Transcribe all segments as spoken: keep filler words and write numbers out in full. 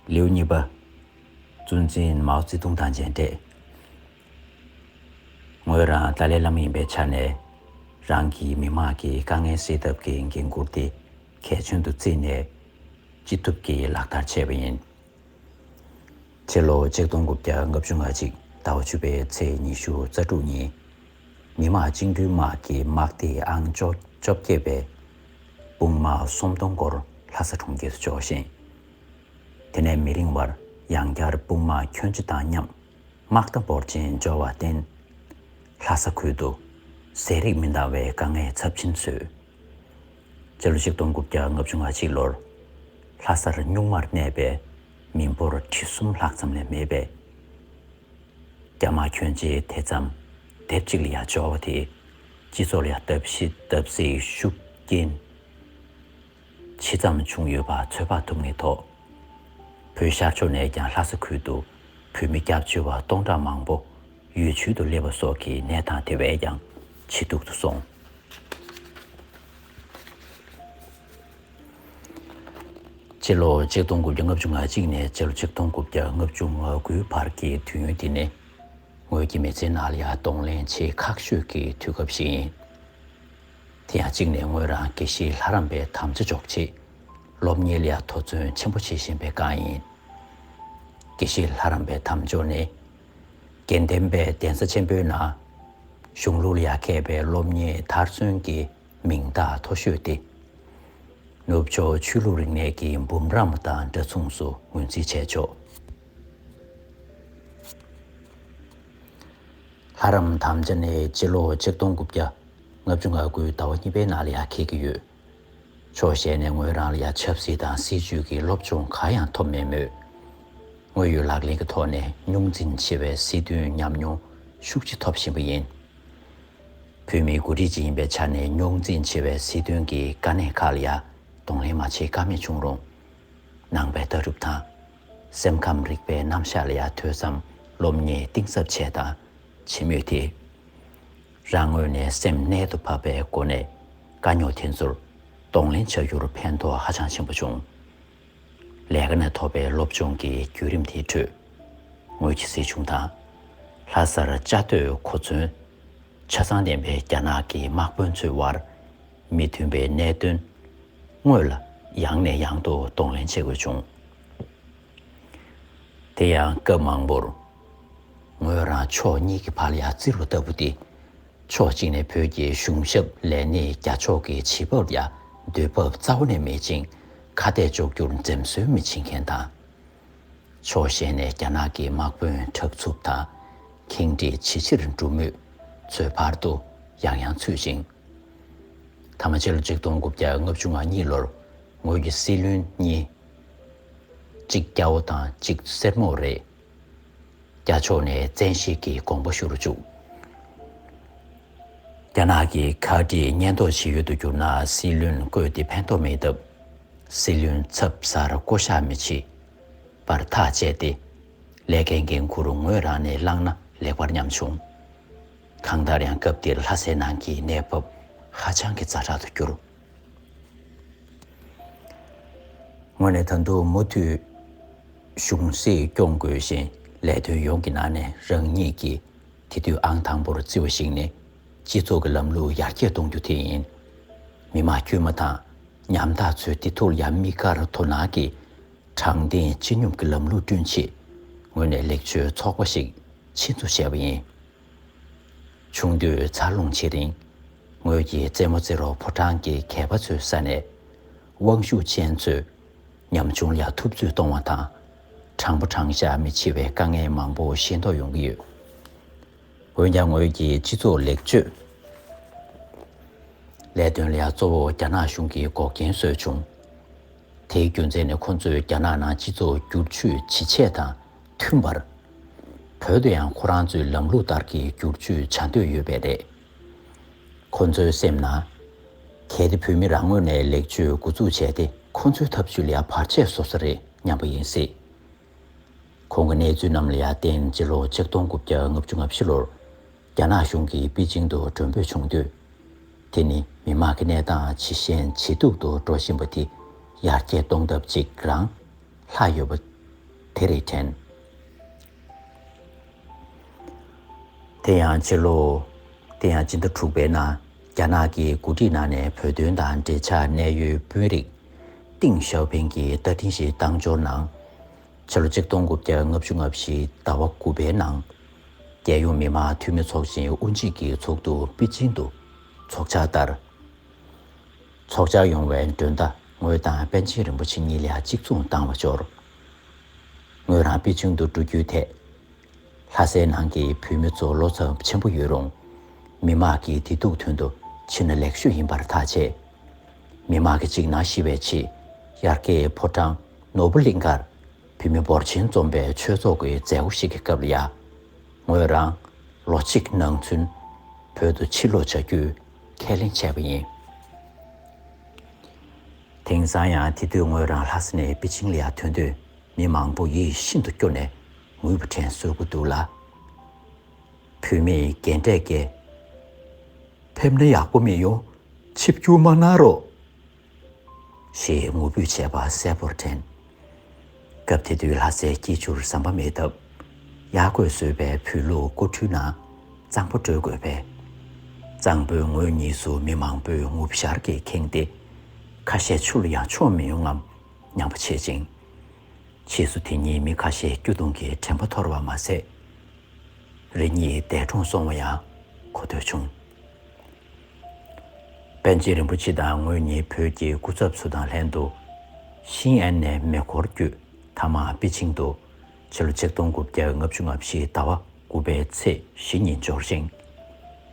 ལེའུ་གཉིས་པ། གཙོ་འཛིན་མའོ་ཙེ་ཏུང་དང་མཇལ་འཕྲད། ངོས་རང་ཏཱ་ལའི་བླ་མ་ཡིན་པའི་ཆ་ནས། རང་གིས་མི་དམངས་ཀྱི་དཀའ་ངལ་སེལ་ཐབས་ཀྱི་འགན་འཁུར་དེ་གལ་ཆེན་དུ་བརྩིས་ནས། ཅི་ཐུབ་ཀྱིས་ལག་བསྟར་བྱས་པ་ཡིན། ཕྱི་ལོ་ཆིག་སྟོང་དགུ་བརྒྱ་ལྔ་བཅུ་ང་གཅིག་ཟླ་བ་བཅུ་པའི་ཚེས་ཉི་ཤུ་རྩ་དྲུག་ཉིན། མི་དམངས་བཅིངས་འགྲོལ་དམག་གིས་དམག་སྡེ་ཨང་བཅོ་བཅོ་བརྒྱད་པའི་དཔུང་དམག་སུམ་སྟོང་སྐོར་ལྷ་ས་གྲོང་ཁྱེར་དུ་འབྱོར་ཞིང་། དེ་ནས་མི་རིང་བར་ཡང་བསྐྱར་དཔུང་དམག་ཁྱོན་ཆེ་དང་མཉམ་དམག་རྟ་འབོར་ཆེན་འབྱོར་བར་བརྟེན། ལྷ་ས་ཁུལ་དུ་ཟས་རིགས་མི་འདང་བའི་དཀའ་ངལ་ཚབས་ཆེན་བཟོས། སྤྱི་ལོ་ཆིག་སྟོང་དགུ་བརྒྱ་ལྔ་བཅུ་ང་གཅིག་ལོར་ལྷ་སར་གཉུག་མར་གནས་པའི་མི་འབོར་ཁྲི་གསུམ་ལྷག་ཙམ་ལས་མེད་པས། རྒྱ་དམག་ཁྱོན་ཆེ་དེ་ཙམ་སྡེབ་གཅིག་ལ་ཡང་འབྱོར་བ་དེས་སྤྱི་ཚོགས་ལ་ཡང་བརྡབ་གསིག་བརྡབ་གསིག་ཤུགས་རྐྱེན་ཇི་ཙམ་བྱུང་ཡོད་པ་ཚོད་དཔག་ཐུབ་ངེས་ཐོག། བོད་ཤར་ཕྱོགས་ནས་ཀྱང་ལྷ་ས་ཁུལ་དུ་བོད་མི་སྐྱབས་བཅོལ་བ་སྟོང་ཕྲག་མང་པོ་ཡུལ་བྱོལ་དུ་སླེབས་པ་སོགས་ཀྱི་གནས་སྟངས་དེ་བས་ཀྱང་ཇེ་སྡུག་ཏུ་སོང་། ཕྱི་ལོ་ཆིག་སྟོང་དགུ་བརྒྱ་ལྔ་བཅུ་ང་གཅིག་ནས་ཕྱི་ལོ་ཆིག་སྟོང་དགུ་བརྒྱ་ལྔ་བཅུ་ང་དགུའི་བར་གྱི་དུས་ཡུན་དེ་ནི། ངོས་ཀྱི་མི་ཚེའི་ནང་ལ་ཡང་གདོང་ལེན་ཆེས་ཁག་ཤོས་ཀྱི་དུས་སྐབས་ཤིག་ཡིན། དེ་ཡང་གཅིག་ནས་ངོས་རང་དགེ་བཤེས་ལྷ་རམས་པའི་དམ་བཅའ་འཇོག་ཆེད། སློབ་གཉེར་ལ་ཡང་དོ་བརྩོན་ཆེན་པོ་བྱེད་བཞིན་པའི་སྒང་ཡིན། དགེ་བཤེས་ལྷ་རམས་པའི་དམ་བཅའ་ནི། དགེ་ལྡན་པའི་གདན་ས་ཆེན་པོའི་ནང་། གཞུང་ལུགས་ལ་ཡང་མཁས་པའི་སློབ་གཉེར་མཐར་སོན་གྱི་མིང་རྟགས་མཐོ་ཤོས་ཏེ། ནུབ་ཕྱོགས་ཆོས་ལུགས་རིག་གནས་ཀྱི་འབུམ་རམས་དང་འདྲ་མཚུངས་སུ་ངོས་འཛིན་བྱས་ཆོག། ལྷ་རམས་དམ་བཅའ་ནི་སྤྱི་ལོ་ཆིག་སྟོང་དགུ་བརྒྱ་ལྔ་བཅུ་ང་དགུའི་ཟླ་བ་གཉིས་པའི་ནང་ལ་ཡང་འཁེལ་གྱི་ཡོད། ཕྱོགས་གཞན་ནས་ངོས་རང་ལ་ཡང་ཆབ་སྲིད་དང་སྲིད་བྱུས་ཀྱི་སློབ་སྦྱོང་གང་ཡང་ཐོབ་མེད་མོད། དངོས་ཡོད་ལག་ལེན་གྱི་ཐོག་ནས་རྙོག་འཛིང་ཆེ་བའི་སྲིད་དོན་ཉམས་མྱོང་ཤུགས་ཆེ་ཐོབ་བཞིན་པ་ཡིན། བོད་མིའི་འགོ་ཁྲིད་ཅིག་ཡིན་པའི་ཆ་ནས་རྙོག་འཛིང་ཆེ་བའི་སྲིད་དོན་གྱི་དཀའ་གནད་ཁག་ལ་ཡང་གདོང་ལེན་མ་བྱེད་ཀ་མེད་བྱུང་རུང་། ནང་པའི་ལྟ་གྲུབ་དང་། སེམས་ཁམས་རིག་པའི་རྣམ་གཞག་ལ་ཡང་ཐོས་བསམ་སློབ་གཉེར་གཏིང་ཟབ་བྱས་དང་བྱེད་མུས་དེ། རང་ངོས་ནས་སེམས་རྣལ་དུ་ཕབ་པའི་སྒོ་ནས་དཀའ་རྙོག་དེ་ཚོར་གདོང་ལེན་བྱ་རྒྱུར་ཕན་ཐོགས་ཧ་ཅང་ཆེན་པོ་བྱུང་། ལས་ཀ་ནས་ཐོབ་པའི་སློབ་སྦྱོང་གི་བརྒྱུད་རིམ་དེའི་ཁྲོད། ངོས་ཀྱི་སྲིད་གཞུང་དང་། ལྷ་སར་བཅའ་སྡོད་གོ་མཚོན་ཆ་ཚང་ལྡན་པའི་རྒྱ་ནག་གི་དམག་དཔོན་ཚོའི་དབར་མི་མཐུན་པའི་གནད་དོན་དངོས་ལ་ཡང་ནས་ཡང་དུ་གདོང་ལེན་བྱེད་དགོས་བྱུང་། དེ་ཡང་སྐབས་མང་པོར། ངོས་རང་ཕྱོགས་གཉིས་ཀྱི་བར་ལ་ཡང་བཙིར་བ་ལྟ་བུ་སྟེ། ཕྱོགས་གཅིག་ནས་བོད་ཀྱི་གཞུང་ཞབས་ལས་སྣེ་རྒྱ་ཕྱོགས་ཀྱི་བྱེད་བབ་ལ་ཡང་འདོད་བབ་རྩ་བ་ནས་མེད་ཅིང་ཁ་གཏད་གཅོག་རྒྱུར་འཛེམ་ཟོན་མི་བྱེད་མཁན་དང་། ཕྱོགས་གཞན་ནས་རྒྱ་ནག་གི་དམག་དཔོན་དྲག་འཚུབ་དང་ཁེངས་དྲེགས་ཇེ་ཆེར་འགྲོ་མུས་ཚོད་བར་དུ་ཡང་ཡང་ཚུད་ཅིང་། ཐ་མ་ཕྱི་ལོ་ཆིག་སྟོང་དགུ་བརྒྱ་ལྔ་བཅུ་ང་གཉིས་ལོར་ངོས་ཀྱི་སྲིད་བློན་གཉིས། གཅིག་སྐྱ་བོ་དང་གཅིག་སེར་མོ་རེད། རྒྱ་ཕྱོགས་ནས་བཙན་ཤེད་ཀྱིས་དགོངས་པ་ཞུ་རུ་བཅུག་རྒྱ་ནག་གིས་ག་འདྲའི་ཉེན་རྟོག་བྱེད་ཡུལ་དུ་གྱུར་ན་སྲིད་བློན་བསྐོས་ཏེ་ཕན་ཐོགས་མེད་སྟབས། སྲིད་བློན་ཚབ་གསར་བསྐོ་གཞག་མི་བྱེད་པར་ཐག་བཅད་དེ། ལས་ཀའི་འགན་འཁུར་ངོས་རང་ནས་བླངས་ན་ལེགས་པར་སྙམ་བྱུང་། གང་ལྟར་ཡང་སྐབས་དེར་ལྷ་སའི་ནང་གི་གནས་བབ་ཧ་ཅང་གི་ཛ་དྲག་ཏུ་གྱུར། དངོས་གནས་ད་དུང་མུ་མཐུད་གཞུང་སྲིད་སྐྱོང་དགོས་ཤིང་ལས་དོན་ཡོངས་ཀྱི་ནང་ནས་རང་ཉིད་ཀྱི་དེ་དུས་ཨང་དང་པོར་བརྩི་བ་ཞིག་ནི་སྤྱི་ཚོགས་ཀྱི་ལམ་ལུགས་ཡར་རྒྱས་གཏོང་རྒྱུ་དེ་ཡིན། མི་དམངས་དཀྱུས་མ་དང་ཉམ་ཐག་ཚོའི་བདེ་སྡུག་ལ་ཡང་དམིགས་བཀར་དོ་སྣང་གིས་དྲང་བདེན་སྤྱི་སྙོམས་ཀྱི་ལམ་ལུགས་བསྐྲུན་ཆེད་ངོས་ནས་ལེགས་བཅོས་ཚོགས་པ་ཞིག་ཆེད་འཛུགས་བྱས་པ་ཡིན། ཆུང་དུས་འཚར་ལོངས་བྱེད་རིང་། ངོས་ཀྱིས་རྩེད་མོ་རྩེ་རོགས་ཕོ་བྲང་གི་གད་པ་ཚོའི་ས་ནས། དབང་ཤུགས་ཅན་ཚོས་ཉམ་ཆུང་ལ་ཐུབ་ཚོད་གཏོང་བ་དང་། དྲང་པོ་དྲང་བཞག་མི་བྱེད་པའི་དཀའ་ངལ་མང་པོ་ཤེས་རྟོགས་ཡོང་གི་ཡོད། འོན་ཀྱང་ངོས་ཀྱིས་སྤྱི་ཚོགས་ལེགས་བཅོས་ལས་དོན་ལ་ཡང་གཙོ་བོ་རྒྱ་ནག་གཞུང་གིས་འགོག་རྐྱེན་བཟོས་བྱུང་། དེའི་རྒྱུ་མཚན་ནི་ཁོ་ཚོས་རྒྱ་ནག་ནང་སྤྱི་ཚོགས་བསྒྱུར་བཅོས་ཇི་བྱས་དང་མཐུན་པར། བོད་དུ་ཡང་ཁོ་རང་ཚོའི་ལམ་ལུགས་ལྟར་གྱི་བསྒྱུར་བཅོས་བྱ་འདོད་ཡོད་པས་རེད། ཁོ་ཚོའི་སེམས་ནང་། གལ་ཏེ་བོད་མི་རང་ངོས་ནས་ལེགས་བཅོས་འགོ་འཛུགས་བྱས་ཏེ་ཁོ་ཚོའི་ཐབས་ཇུས་ལ་ཡང་བར་ཆད་བཟོ་ས་རེད་སྙམ་པ་ཡིན་སྲིད། ཁོང་གི་གནས་ཚུལ་རྣམས་ལ་ཡང་བརྟེན་སྤྱི་ལོ་ཆིག་སྟོང་དགུ་བརྒྱ་ལྔ་བཅུ་ང་བཞི་ལོར་རྒྱ་ནག་གཞུང་གིས་པེ་ཅིང་དུ་མགྲོན་འབོད་བྱུང་དུས། དེ་ནི་མི་དམངས་ཀྱི་གནས་སྟངས་ཇེ་ཞན་ཇེ་སྡུག་ཏུ་འགྲོ་བཞིན་པ་དེ་ཡར་རྒྱས་གཏོང་ཐབས་ཅིག་རང་ལྷག་ཡོད་པ་ དེ་རེད་དྲན། དེ་ཡང་ཕྱི་ལོ། དེ་ཡང་སྤྱི་ཟླ་དྲུག་པའི་ནང་རྒྱ་ནག་གི་འགོ་ཁྲིད་ནང་ནས་བོད་དོན་དང་འབྲེལ་ཆགས་གནད་ཡོད་དཔོན་རིགས་ཏིང་ཞའོ་ཕིང་གིས་བརྡ་འཕྲིན་ཞིག་བཏང་འབྱོར་ནང་། ཕྱི་ལོ་ཆིག་སྟོང་དགུ་བརྒྱ་ལྔ་བཅུ་ང་བཞི་ཟླ་བ་དགུ་པའི་ནང་། རྒྱལ་ཡོངས་མི་དམངས་འཐུས་མི་ཚོགས་ཆེན་དབུ་འབྱེད་ཀྱི་ཚོགས་འདུ་པེ་ཅིང་དུ་ཚོགས་འཆར་ལྟར། ཚོགས་བཅར་ཡོང་བའི་མགྲོན་བརྡ་ངོས་དང་པཎ་ཆེན་རིན་པོ་ཆེ་གཉིས་ལ་གཅིག་མཚུངས་བཏང་བ་འབྱོར། ངོས་རང་པེ་ཅིང་དུ་འགྲོ་རྒྱུའི་ཐད། ལྷ་སའི་ནང་གི་བོད་མི་ཚོ་བློ་འཚབ་ཆེན་པོ་ཡོད་རུང་། མི་དམངས་ཀྱི་བདེ་སྡུག་དོན་དུ་ཕྱིན་ན་ལེགས་ཤོས་ཡིན་པར་ཐག་བཅད། མི་དམངས་ཀྱི་འཇིགས་སྣང་ཞི་བའི་ཆེད། ཡར་རྒྱས་ཕོ་བྲང་ནོར་བུ་གླིང་ཁར་བོད་མི་འབོར་ཆེན་འཛོམས་པའི་ཆོས་ཚོགས་ཀྱི་མཛད་སྒོ་ཞིག་གི་སྐབས་ལ་ཡ། ངོས་རང་ལོ་གཅིག་ནང་ཚུན་བོད་དུ་ཕྱིར་ལོག་བྱ་རྒྱུའི་ཁས་ལེན་བྱས་པ་ཡིན། དེང་སང་ཡང་དེ་དུས་ངོས་རང་ལྷ་ས་ནས་པེ་ཅིང་ལ་ཡ་ཐོན་དུས། མི་མང་པོ་ཡིད་ཤིན་ཏུ་སྐྱོ་ནས་ངུས་པ་དྲན་གསོས་ཀྱི་འདུག་ལ། བོད་མིས་རྒན་གྲས་ཀྱིས། ཕེབས་ན་ཡག་པོ་མི་ཡོང་། ཆིབས་བསྒྱུར་མ་གནང་རོགས། ཞེས་ངུ་འབོད་བྱས་པ་གསལ་པོར་དྲན། སྐབས་དེ་དུས་ལྷ་སའི་སྐྱིད་ཆུར་ཟམ་པ་མེད་སྟབས། ཡར་སྐོར་བཟོས་པའི་བོད་ལུགས་སྐོར་ཁྲུའི་ནང་གཙང་པོ་བཀྲོལ་དགོས་པས། གཙང་པོའི་ངོས་གཉིས་སུ་མི་མང་པོས་ངུ་ཞར་གྱིས་ཁེངས་ཏེ། ཁ་ཤས་ཆུ་ལ་ཡང་མཆོངས་མི་ཡོང་ངམ་སྙམ་པ་བྱེད་ཅིང་། ཕྱིས་སུ་དེ་ཉིད་མི་ཁ་ཤས་སྐྱོ་གདུང་གི་དྲན་པ་འཐོར་བ་མ་ཟད། རེ་གཉིས་འདས་གྲོངས་སོང་བ་ཡང་གོ་ཐོས་བྱུང་། པཎ་ཆེན་རིན་པོ་ཆེ་དང་ངོས་གཉིས་བོད་ཀྱི་སྐུ་ཚབ་ཚོ་དང་ལྷན་དུ། ཤིན་ཨན་ནས་མེ་འཁོར་བརྒྱུད་མཐའ་མ་པེ་ཅིང་དུ། ཕྱི་ལོ་ཆིག་སྟོང་དགུ་བརྒྱ་ལྔ་བཅུ་ང་བཞི་ཟླ་བ་དགུ་པའི་ཚེས་བཞི་ཉིན་འབྱོར་ཞིང་།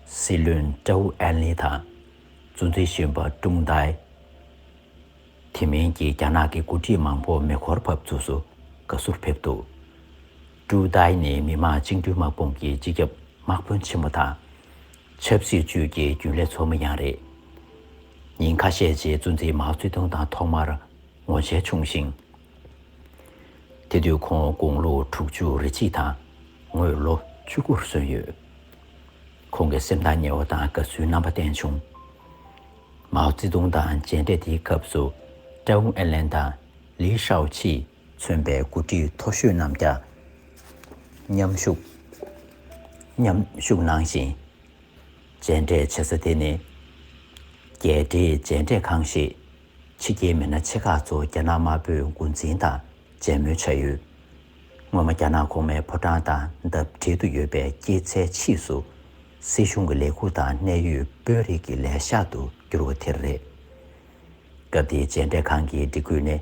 སྲིད་བློན་ཀྲའུ་ཨན་ལི་དང་། གཙོ་འཛིན་གཞོན་པ་ཀྲུང་ཏའེ། དེ་མིན་གྱི་རྒྱ་ནག་གི་འགོ་ཁྲིད་མང་པོ་མེ་འཁོར་བབས་ཚུགས་སུ་དགའ་བསུར་ཕེབས་འདུག་ཀྲུའུ་ཏའེ་ནི་མི་དམངས་བཅིངས་འགྲོལ་དམག་དཔུང་གི་སྤྱི་ཁྱབ་དམག་དཔོན་ཆེན་མོ་དང་། ཆབ་སྲིད་ཅུས་ཀྱི་རྒྱུན་ལས་ཚོགས་མི་ཡང་རེད། ཉིན་ཁ་ཤས་རྗེས་གཙོ་འཛིན་མའོ་ཙེ་ཏུང་དང་ཐོག་མར་ངོ་མཇལ་བྱུང་ཞིང་། དེ་དུས་ཁོང་དགུང་ལོ་དྲུག་ཅུ་རེ་གཅིག་དང་ངོས་ལོ་བཅུ་དགུར་སོན་ཡོད། ཁོང་གི་སེམས་ཐག་ཉེ་བ་དང་དགའ་བསུའི་རྣམ་པ་བསྟན་བྱུང་། མའོ་ཙེ་ཏུང་དང་མཇལ་འཕྲད་དེའི་སྐབས་སུ་ཀྲའུ་ཨེན་ལན་དང་ལི་ཤའོ་ཆི་མཚོན་པའི་འགོ་ཁྲིད་མཐོ་ཤོས་རྣམས་ཀྱང་མཉམ་ཞུགས་མཉམ་ཞུགས་གནང་ཞིང་། མཇལ་འཕྲད་བྱེད་ས་དེ་ནི་རྒྱལ་སྤྱིའི་མཇལ་འཕྲད་ཁང་ཞིག་ཕྱི་རྒྱལ་མི་སྣ་ཆེ་ཁག་ཚོ་རྒྱ་ནག་དམར་པོའི་འགོ་འཛིན་དང་མཇལ་མོལ་བྱ་ཡུལ། སྔོན་མ་རྒྱ་ནག་གོང་མའི་ཕོ་བྲང་དང་འདབས་འབྲེལ་དུ་ཡོད་པའི་སྐྱེད་ཚལ་ཕྱིས་སུ། སྲིད་གཞུང་གི་ལས་ཁུངས་དང་གནད་ཡོད་དཔོན་རིགས་ཀྱི་ལས་ཤག་ཏུ་གྱུར་བ་དེ་རེད། སྐབས་དེའི་མཇལ་འཕྲད་ཁང་གི་སྒྲིག་བཀོད་ནི།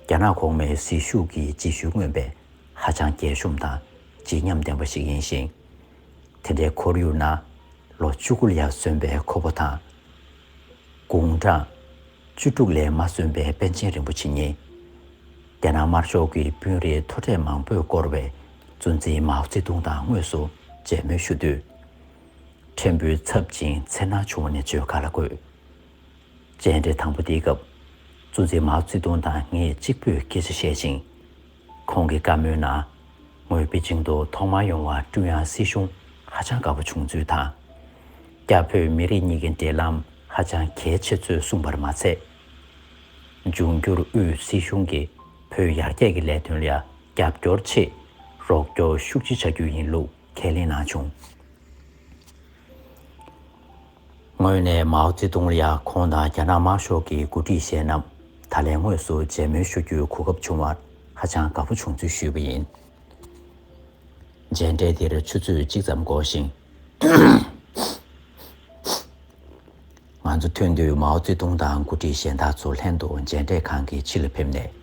རྒྱ་ནག་གོང་མའི་སྲིད་ཞུགས་ཀྱི་རྗེས་ཤུལ་མངོན་པའི་ཧ་ཅང་རྒྱས་ཤོམ་དང་བརྗིད་ཉམས་ལྡན་པ་ཞིག་ཡིན་ཞིང་། དེ་འདྲའི་ཁོར་ཡུག་ནང་ལོ་བཅུ་དགུ་ལ་ཡར་སོན་པའི་ཁོ་བོ་དང་། དགུང་གྲངས་བཅུ་དྲུག་ལས་མ་སོན་པའི་པཎ་ཆེན་རིན་པོ་ཆེ་ཉིད། རྒྱ་ནག་དམར་ཤོག་གི་དཔོན་རིགས་མཐོ་གྲས་མང་པོས་བསྐོར་བའི་གཙོ་འཛིན་མའོ་ཙེ་ཏུང་དང་དངོས་སུ་མཇལ་མོལ་ཞུ་དུས། ཕྲན་བུའི་འཚབ་ཅིང་འཚེར་སྣང་བྱུང་བ་ནི་བརྗོད་ག་ལ་དགོས། མཇལ་འཕྲད་དང་པོ་དེའི་སྐབས། གཙོ་འཛིན་མའོ་ཙེ་ཏུང་དང་ངས་གཅིག་པུས་སྐད་ཆ་བཤད་ཅིང་། ཁོང་གི་བཀའ་མོལ་ནང་། ངོས་པེ་ཅིང་དུ་ཐོག་མར་ཡོང་བར་ཀྲུང་དབྱང་སྲིད་གཞུང་ཧ་ཅང་དགའ་པོ་བྱུང་ཚུལ་དང་། རྒྱ་བོད་མི་རིགས་གཉིས་ཀྱི་འབྲེལ་ལམ་ཧ་ཅང་གལ་ཆེ་ཚུལ་གསུངས་པར་མ་ཚད། འབྱུང་འགྱུར་དབུས་སྲིད་གཞུང་གིས་བོད་ཡར་རྒྱས་ཀྱི་ལས་དོན་ལ་རྒྱབ་སྐྱོར་ཆེད་རོགས་སྐྱོར་ཤུགས་ཆེ་བྱ་རྒྱུ་ཡིན་ལུགས་ཁས་ལེན་གནང་བྱུང་། ངོས་ནས་མའོ་ཙེ་ཏུང་ལ་ཡང་ཁོང་དང་རྒྱ་ནག་དམར་ཤོག་གི་འགོ་ཁྲིད་གཞན་རྣམས་ད་ལན་དངོས་སུ་མཇལ་མོལ་ཞུ་རྒྱུའི་གོ་སྐབས་བྱུང་བར་ཧ་ཅང་དགའ་པོ་བྱུང་ཚུལ་ཞུས་པ་ཡིན། མཇལ་འཕྲད་དེར་ཆུ་ཚོད་གཅིག་ཙམ་འགོར་ཞིང་། ང་ཚོ་ཐོན་དུས་མའོ་ཙེ་ཏུང་དང་འགོ་ཁྲིད་གཞན་དག་ཚོ་ལྷན་དུ་མཇལ་འཕྲད་ཁང་གི་ཕྱི་ལ་ཕེབས་ནས།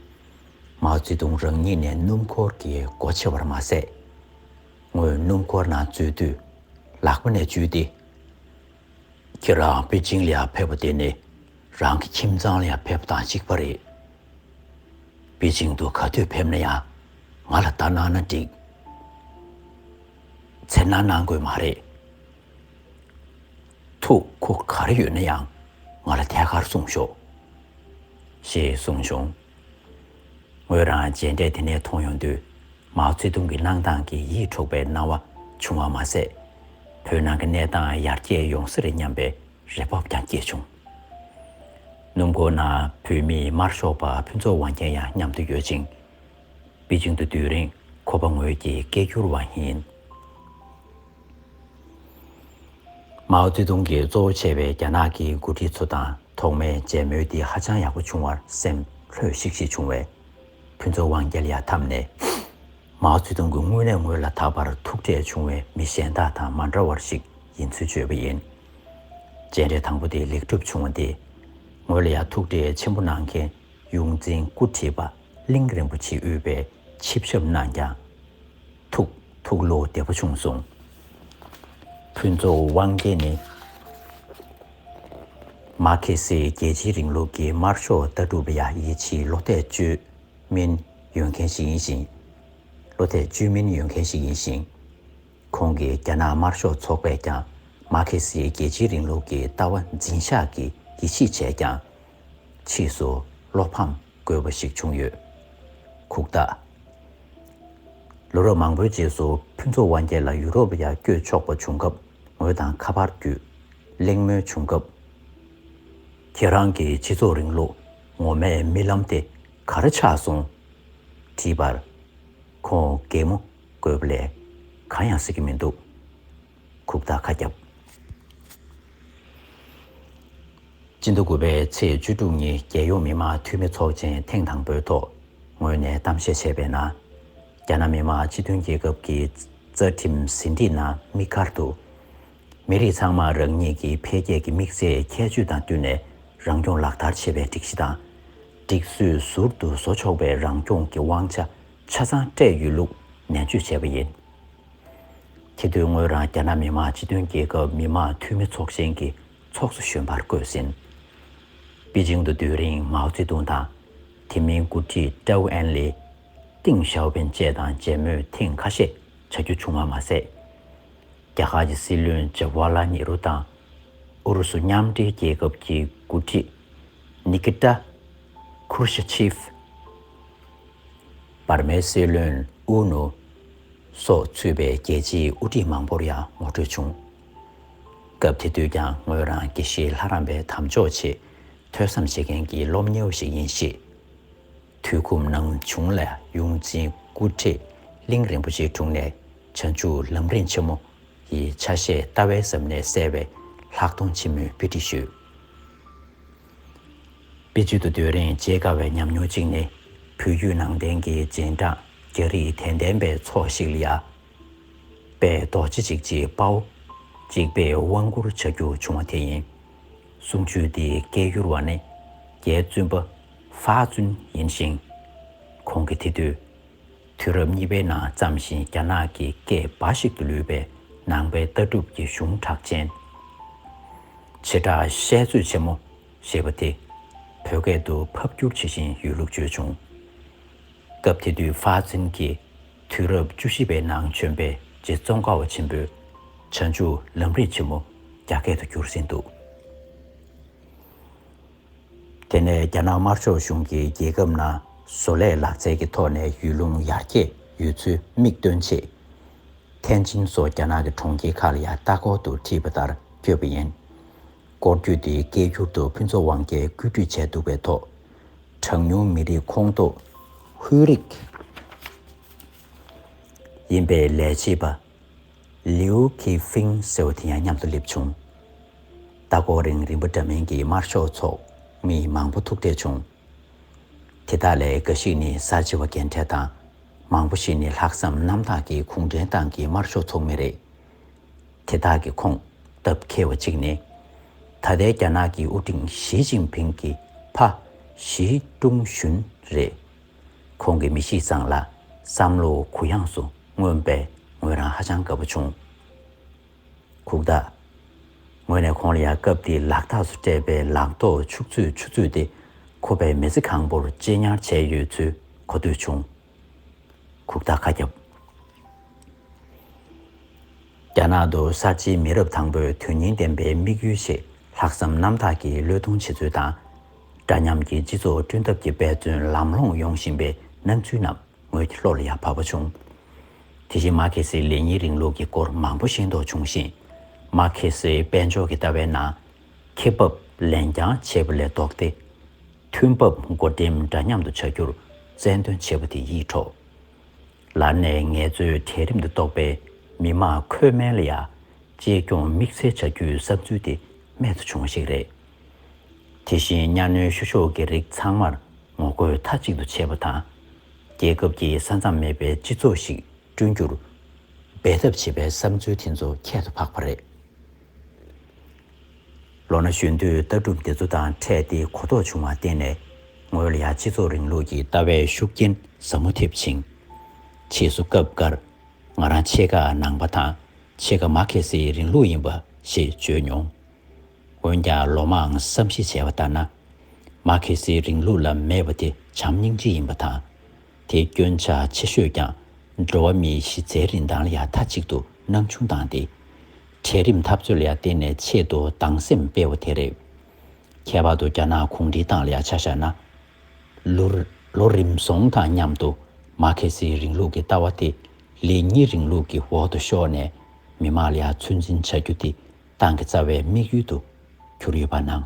མའོ་ཙེ་ཏུང་རང་ཉིད་ནས་སྣུམ་འཁོར་གྱི་སྒོ་ཕྱེ་བར་མ་ཟད། ངོས་སྣུམ་འཁོར་ནང་འཛུལ་དུས་ལག་པ་ནས་འཇུས་ཏེ། ཁྱེད་རང་པེ་ཅིང་ལ་ཡང་ཕེབས་པ་དེ་ནི་རང་གི་ཁྱིམ་ཚང་ལ་ཡང་ཕེབས་པ་དང་གཅིག་པ་རེད། པེ་ཅིང་དུ་ག་དུས་ཕེབས་ན་ཡང་ང་ལ་བརྡ་གནང་ན་འགྲིག་འཚེར་སྣང་གནང་དགོས་མ་རེད། ཐུགས་ཁུར་ག་རེ་ཡོད་ན་ཡང་ང་ལ་ཐད་ཀར་གསུངས་ཤོག་ཞེས་གསུངས་བྱུང་། ངོས་རང་མཇལ་འཕྲད་དེ་ནས་མཐོང་ཡོང་དུས། མའོ་ཙེ་ཏུང་གི་གནང་སྟངས་ཀྱིས་ཡིད་འཕྲོག་པའི་སྣང་བ་བྱུང་བ་མ་ཟད། བོད་ནང་གི་གནས་སྟངས་ཡར་རྒྱས་ཡོང་ས་རེད་སྙམ་པའི་རེ་བ་ཀྱང་སྐྱེས་བྱུང་། སྣུམ་འཁོར་ནང་བོད་མིའི་དམར་ཤོག་པ་ཕུན་ཚོགས་དབང་རྒྱལ་ཡང་མཉམ་དུ་ཡོད་ཅིང་། པེ་ཅིང་དུ་སྡོད་རིང་ཁོ་པ་ངོས་ཀྱི་སྐད་སྒྱུར་བ་ཡིན། མའོ་ཙེ་ཏུང་གིས་གཙོ་བོ་བྱས་པའི་རྒྱ་ནག་གི་འགོ་ཁྲིད་ཚོ་དང་ཐོག་མའི་མཇལ་མོལ་འདི་ཧ་ཅང་ཡག་པོ་བྱུང་བར་སེམས་ལྷོད་ཤིག་ཤིག་བྱུང་བས། ཕུན་ཚོགས་དབང་རྒྱལ་ཡར་འཐམས་ནས། མའོ་ཙེ་ཏུང་གིས་དངོས་གནས་ངོས་ལ་ད་བར་ཐུག་འཕྲད་བྱུང་བའི་མི་གཞན་དག་དང་མ་འདྲ་བར་ཞིག་ཡིན་ཚུལ་བརྗོད་པ་ཡིན། མཇལ་འཕྲད་དང་པོ་དེ་ལེགས་གྲུབ་བྱུང་བ་འདི། ངོས་ལ་ཡར་ཐུག་འཕྲད་ཆེན་པོ་གནང་མཁན་ཡོངས་འཛིན་སྐུ་ཁྲིད་པ་གླིང་རིན་པོ་ཆེས་དབུས་པའི་ཆིབས་ཞབས་གནང་ཀྱང་། ཐུགས་ཐུགས་བློ་བདེ་པོ་བྱུང་སོང་། ཕུན་ཚོགས་དབང་རྒྱལ་ནི། མ་ཁེ་སི་རྒྱལ་སྤྱིའི་རིང་ལུགས་ཀྱི་དམར་ཤོག་ལྟ་གྲུབ་ལ་ཡང་ཡིད་ཆེས་བློ་གཏད་བཅོལ་མིན་ཡོད་མཁན་ཞིག་ཡིན་ཞིང་། བློ་གཏད་བཅོལ་མིན་ཡོད་མཁན་ཞིག་ཡིན་ཞིང་། ཁོང་གིས་རྒྱ་ནག་དམར་ཤོག་ཚོགས་པས་ཀྱང་མ་ཁེ་སིའི་རྒྱལ་སྤྱིའི་རིང་ལུགས་ཀྱི་ལྟ་བ་འཛིན་བཞག་གི་ཡིད་ཆེས་བྱས་ཀྱང་། ཕྱིས་སུ་བློ་ཕམ་དགོས་པ་ཞིག་བྱུང་ཡོད། ཁུག་རྟ། ལོ་རབས་མང་པོའི་རྗེས་སུ་ཕུན་ཚོགས་དབང་རྒྱལ་ལ་ཡུ་རོབ་ལ་ཡར་བསྐྱོད་ཆོག་པ་བྱུང་སྐབས་ངོས་དང་ཁ་པར་བརྒྱུད་གླེང་མོལ་བྱུང་སྐབས། ཁྱེད་རང་གི་སྤྱི་ཚོགས་རིང་ལུགས་ངོ་མའི་རྨི་ལམ་དེ་ག་རེ་ཆགས་སོང་། དྲིས་པར། ཁོང་གད་མོ་དགོད་པ་ལས་གང་ཡང་ཟེར་གྱི་མི་འདུག་ཁུག་རྟ་ཁ་བརྒྱབ། སྤྱི་ཟླ་དགུ་པའི་ཚེས་བཅུ་དྲུག་ཉིན་རྒྱལ་ཡོངས་མི་དམངས་འཐུས་མི་ཚོགས་ཆེན་ཐེངས་དང་པོའི་ཐོག་ངོས་ནས་གཏམ་བཤད་བྱས་པའི་ནང་། རྒྱ་ནག་མི་དམངས་སྤྱི་མཐུན་རྒྱལ་ཁབ་ཀྱི་རྩ་ཁྲིམས་ཟིན་བྲིས་ནང་དམིགས་བཀར་དུ། མི་རིགས་ཚང་མ་རང་ཉིད་ཀྱི་འཕེལ་རྒྱས་ཀྱི་དམིགས་ཚད་ཁྱད་ཆོས་དང་བསྟུན་ནས་རང་སྐྱོང་ལག་བསྟར་བྱེད་པའི་སྒྲིག་གཞི་དང་། སྒྲིག་སྲོལ་ཟུར་དུ་བཟོ་ཆོག་པའི་རང་སྐྱོང་གི་དབང་ཆ་ཆ་ཚང་སྤྲད་ཡོད་ལུགས་ནན་བརྗོད་བྱས་པ་ཡིན། དེ་དུས་ངོས་རང་རྒྱ་ནག་མི་དམངས་སྤྱི་མཐུན་རྒྱལ་ཁབ་མི་དམངས་འཐུས་མི་ཚོགས་ཆེན་གྱི་ཚོགས་གཙོ་གཞོན་པར་བསྐོས་ཟིན། པེ་ཅིང་དུ་སྡོད་རིང་མའོ་ཙེ་ཏུང་དང་། དེ་མིན་འགོ་ཁྲིད་ཀྲའུ་ཨེན་ལེ། ཏིང་ཞའོ་ཕིན་བཅས་དང་མཇལ་མོལ་ཐེངས་ཁ་ཤས་བྱ་རྒྱུ་བྱུང་བ་མ་ཟད། རྒྱ་གར་གྱི་སྲིད་བློན་ཇ་ཝར་ལལ་ནེ་རུ་དང་། ཨུ་རུ་སུ་མཉམ་འབྲེལ་རྒྱལ་ཁབ་ཀྱི་འགོ་ཁྲིད་ནི་ཀི་ཏ་ཁུར་ཤ་ཆིབ། འབར་མའི་སྲིད་བློན་ཨུ་ནུ་སོགས་ཚུད་པའི་རྒྱལ་སྤྱིའི་དབུ་ཁྲིད་མང་པོར་ཡང་ངོ་སྤྲོད་བྱུང་། སྐབས་དེ་དུས་ཀྱང་ངོས་རང་དགེ་བཤེས་ལྷ་རམས་པའི་དམ་འཇོག་ཆེད་ཐོས་བསམ་བྱེད་མཁན་གྱི་སློབ་གཉེར་བ་ཞིག་ཡིན་ཞེས། དུས་ཁུངས་ནང་བྱུང་ལ་ཡོངས་འཛིན་སྐུ་ཁྲིད་གླིང་རིན་པོ་ཆེའི་དྲུང་ནས་བྱང་ཆུབ་ལམ་རིམ་ཆེན་མོ་ཡི་ཆ་ཤས་ལྟ་བའི་ཟབ་གནད་གསལ་བའི་ལྷག་མཐོང་ཆེན་མོའི་དཔེ་ཁྲིད་ཞུས། པེ་ཅིང་དུ་སྡོད་རིང་བརྗེད་དཀའ་བའི་ཉམས་མྱོང་གཅིག་ནི། བོད་བརྒྱུད་ནང་བསྟན་གྱི་རྗེས་འབྲང་རྒྱ་རིགས་དད་ལྡན་པའི་ཚོགས་ཤིག་ལ་ཡ། དཔལ་རྡོ་རྗེ་འཇིགས་བྱེད་དཔའ་བོ་གཅིག་པས་དབང་བསྐུར་བྱ་རྒྱུ་བྱུང་བ་དེ་ཡིན། གསུང་ཆོས་འདིའི་སྐད་སྒྱུར་བ་ནི་རྒྱའི་བཙུན་པ་ཧྥ་ཙུན་ཡིན་ཞིང་། ཁོང་གིས་དེ་དུས་དུས་རབས་གཉིས་པའི་ནང་བརྩམས་ཤིང་རྒྱ་ནག་གི་སྐད་འབའ་ཞིག་ཏུ་ལུས་པའི་ནང་པའི་ལྟ་གྲུབ་ཀྱི་གཞུང་གྲགས་ཅན། བྱེ་བྲག་བཤད་མཛོད་ཆེན་མོ་ཞེས་པ་དེ་བོད་སྐད་དུ་ཕབ་བསྒྱུར་བྱེད་བཞིན་ཡོད་ལུགས་བརྗོད་བྱུང་། སྐབས་དེ་དུས་ཧྥ་ཙུན་གྱིས་དུས་རབས་བཅུ་བཞི་པའི་ནང་བྱོན་པའི་རྗེ་ཙོང་ཁ་པ་ཆེན་པོས་བྱང་ཆུབ་ལམ་རིམ་ཆེན་མོ་རྒྱ་སྐད་དུ་བསྒྱུར་ཟིན་འདུག། དེ་ནས་རྒྱ་ནག་དམར་ཤོག་གཞུང་གིས་རྒྱལ་ཁབ་ནང་བཟོ་ལས་ལག་རྩལ་གྱི་ཐོག་ནས་ཡུལ་ལུང་ཡར་རྒྱས་ཡོད་ཚུལ་མིག་སྟོན་ཆེད། ཐེན་ཅིན་སོགས་རྒྱ་ནག་གི་གྲོང་ཁྱེར་ཁག་ལ་ཡང་ལྟ་སྐོར་དུ་ཁྲིད་པ་ལྟར་བསྐྱོད་པ་ཡིན། སྐོར་སྐྱོད་དེའི་སྐད་སྒྱུར་དུ་ཕུན་ཚོགས་དབང་རྒྱལ་བཀོད་སྒྲིག་བྱས་འདུག་པའི་ཐོག་གྲངས་ཉུང་མི་རིགས་ཁོངས་གཏོགས་ཧུའེ་རིགས་ཡིན་པའི་ལས་བྱེད་པ་ལིའུ་ཁི་ཧྥིང་ཟེར་བ་དེ་ཡང་མཉམ་དུ་སླེབས་བྱུང་། ལྟ་སྐོར་རིང་རིམ་པ་འདྲ་མིན་གྱི་དམར་ཤོག་ཚོགས་མི་མང་པོ་ཐུག་འཕྲད་བྱུང་། དེ་དག་ལས་འགའ་ཞིག་ནི་གསར་བརྗེ་བ་རྒན་གྲས་དང་། མང་པོ་ཞིག་ནི་ལྷག་བསམ་རྣམ་དག་གིས་གུང་ཁྲན་ཏང་གི་དམར་ཤོག་ཚོགས་མི་རེད། དེ་དག་གི་ཁོངས་སྟབས་མཁས་པ་གཅིག་ནི། ད་ལྟའི་རྒྱ་ནག་གི་དབུ་ཁྲིད་ཞི་ཅིན་ཕིང་གི་ཕ་ཞི་ཀྲུང་ཞུན་རེད། ཁོང་གི་མི་གཤིས་བཟང་ལ་བསམ་བློ་གུ་ཡངས་སུ་མངོན་པས་ངོས་རང་ཧ་ཅང་དགའ་པོ་བྱུང་། ཁུག་རྟ། ངོས་ནས་ཁོང་ལ་ཡང་སྐབས་དེའི་ལག་རྟགས་སུ་སྤྲད་པའི་ལག་ཐོགས་ཕྱུགས་ཚོད་ཆུ་ཚོད་དེ་ཁོ་པའི་མི་ཚེ་གང་པོར་གཅེས་ཉར་བྱས་ཡོད་ཚུལ་གོ་ཐོས་བྱུང་། ཁུག་རྟ་ཁ་བརྒྱབ། རྒྱ་ནག་ཏུ་གསར་བརྗེའི་མི་རབས་དང་པོའི་དོན་སྙིང་ལྡན་པའི་དམིགས་ཡུལ་ཆེད་ལྷག་བསམ་རྣམ་དག་གིས་བློས་གཏོང་བྱེད་ཚུལ་དང་། འདྲ་མཉམ་གྱི་སྤྱི་ཚོགས་བསྐྲུན་ཐབས་ཀྱི་འབད་བརྩོན་ལམ་ལྷོང་ཡོང་བཞིན་པའི་སྣང་ཚུལ་རྣམས་ངོས་ཀྱི་བློ་ལ་ཡང་བབས་པ་བྱུང་། དེ་བཞིན་མ་ཁེ་སིའི་ལེ་ཉིན་རིང་ལུགས་ཀྱི་སྐོར་མང་པོ་ཤེས་རྟོགས་བྱུང་ཞིང་། མ་ཁེ་སིའི་དཔལ་འབྱོར་གྱི་ལྟ་བའི་ནང་། ཁེ་འབབ་ལེན་རྐྱང་བྱེད་པ་ལས་ལྡོག་སྟེ། ཐོན་འབབ་བགོ་འགྲེམས་འདྲ་མཉམ་དུ་བྱ་རྒྱུར་རྩལ་འདོན་བྱེད་པ་དེ་ཡིད་འཕྲོག། ལར་ནས་ངལ་རྩོལ་གྲལ་རིམ་དུ་གཏོགས་པའི་མི་དམངས་ཁོལ་དམན་ལ་ཡང་གཅེས་སྐྱོང་དམིགས་བསལ་བྱ་རྒྱུའི་བསམ་ཚུལ་དེ་རྨད་དུ་བྱུང་བ་ཞིག་རེད། དེ་བཞིན་གཉའ་གནོན་བཤུ་གཞོག་གི་རིགས་ཚང་མར་ངོ་རྒོལ་མཐའ་གཅིག་ཏུ་བྱས་པ་དང་། རྒྱལ་ཁབ་ཀྱི་ས་མཚམས་མེད་པའི་སྤྱི་ཚོགས་ཤིག་བསྐྲུན་རྒྱུར་འབད་འཐབ་བྱེད་པའི་བསམ་ཚུལ་དེ་ཚོ་ཁྱད་དུ་འཕགས་པ་རེད། ལོ་ན་གཞོན་དུས་ལྟ་གྲུབ་འདི་ཚོ་དང་འཕྲད་དེ་གོ་རྟོགས་བྱུང་བར་བརྟེན་ནས། ངོས་ལ་ཡང་སྤྱི་ཚོགས་རིང་ལུགས་ཀྱི་ལྟ་བའི་ཤུགས་རྐྱེན་ཟབ་མོ་ཐེབས་ཤིང་། ཕྱིས་སུ་སྐབས་འགར་ང་རང་ཕྱེད་ཀ་ནང་པ་དང་ཕྱེད་ཀ་མར་ཁེ་སིའི་རིང་ལུགས་ཡིན་པ་ཞེས་བརྗོད་མྱོང་། འོན་ཀྱང་ལོ་མང་བསམ་གཞིག་བྱས་པ་ལྟར་ན། མར་ཁེ་སིའི་རིང་ལུགས་ལ་མེད་པ་དེ་བྱམས་སྙིང་རྗེ་ཡིན་པ་དང་། དེའི་སྐྱོན་ཆ་ཆེ་ཤོས་ཀྱང་འགྲོ་བ་མིའི་གཞི་རྩའི་རིན་ཐང་ལ་ཡང་མཐའ་གཅིག་ཏུ་སྣང་ཆུང་བཏང་སྟེ། གྲལ་རིམ་འཐབ་རྩོད་ལ་ཡང་བརྟེན་ནས་ཆེད་དུ་སྡང་སེམས་སྤེལ་བ་དེ་རེད། ཁྱད་པར་དུ་རྒྱ་ནག་གུང་ཁྲན་ཏང་ལ་ཡང་ཆ་བཞག་ན། ལོ་ལོ་རིམ་བཟང་དང་མཉམ་དུ་མར་ཁེ་སིའི་རིང་ལུགས་ཀྱི་ལྟ་བ་དེ་ལེ་ཉིན་རིང་ལུགས་ཀྱི་འོག་ཏུ་ཤོར་ནས། མི་དམངས་ལ་ཡང་ཚོད་འཛིན་བྱ་རྒྱུ་དེ་ཏང་གི་རྩ་བའི་དམིགས་ཡུལ་དུ་གྱུར་ཡོད་པ་གནང་།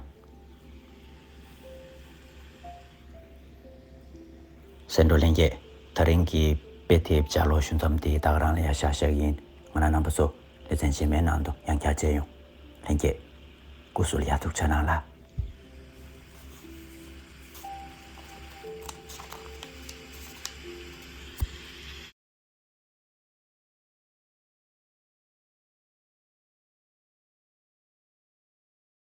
གསན་གྲོགས་ལྷན་རྒྱས། ད་རིང་གི་དཔེ་དེབ་ལྗགས་ཀློག་ཞུ་མཚམས་འདི་ད་ག་རང་ལ་ཡང་བཞག་བཞག་ཡིན། ང་རང་རྣམ་པ་ཚོ་ལེ་ཚན་རྗེས་མའི་ནང་དུ་ཡང་བསྐྱར་མཇལ་ཡོང་། ལྷན་རྒྱས། སྐུ་གཟུགས་ལ་ཡང་ཐུགས་ཆ་གནང་ལ།